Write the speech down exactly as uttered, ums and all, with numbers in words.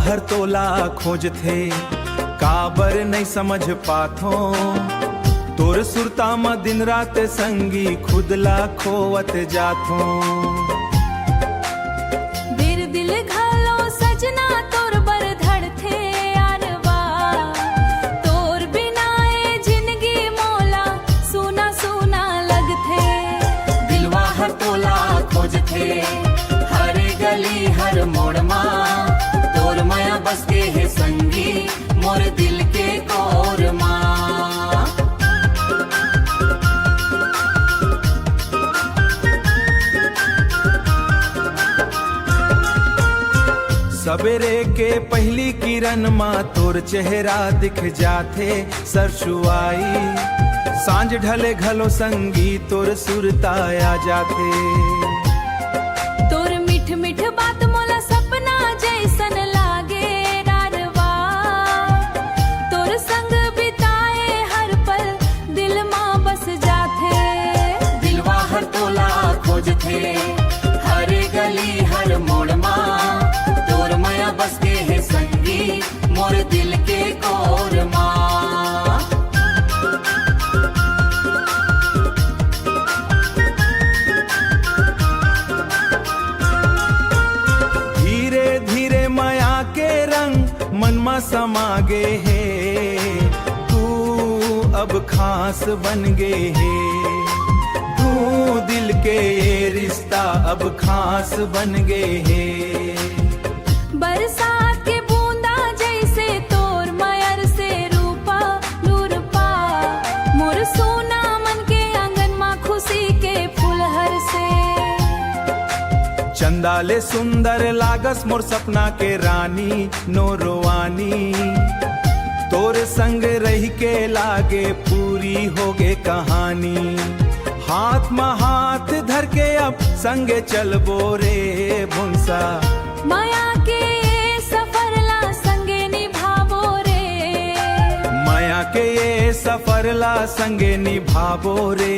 हर तोला खोजथे, काबर नइ समझ पाथों। तोर सुरता म दिन रात संगी, खुद ला खोवत जाथों। बेर दिल घलो सजना तोर बर धड़थे यारवा। तोर बिना ए जिनगी मोला सूना सूना लगथे। दिलवा हर तोला खोजथे, हर गली हर मोड़ मा। तोर मया बस के हे संगी, मोर दिल के कोर मा। सबेरे के पहिली किरण मा तोर चेहरा दिख जाथे सरसुआई। सांझ ढले घलो संगी तोर सुरता आ जाथे। तोर मीठ मीठ बात मोला सपना जैसन लागे रारवा। तोर संग बिताए हर पल दिल मा बस जाथे। दिलवा हर तोला खोजथे, हर गली हर मोड़ मा। तोर मया बस के हे संगी, मोर दिल के कोर मा। धीरे धीरे मया के रंग मन मा समा गे हे। तू अब खास बन गे हे। तू दिल के ये रिश्ता अब खास बन गे हे। बरसात के बूंदा जैसे तोर मयर से रूपा लूरपा। मोर सोना मन के आंगन मा खुशी के फूल हर से। चंदा ले सुंदर लागस मोर सपना के रानी नोरवानी। तोर संग रह के लागे पूरी होगे कहानी। हाथ मा हाथ धर के अब संगे चलबो रे भुंसा। मया के ये सफर ला संगे निभाबो रे। मया के ये सफर ला संगे निभाबो रे।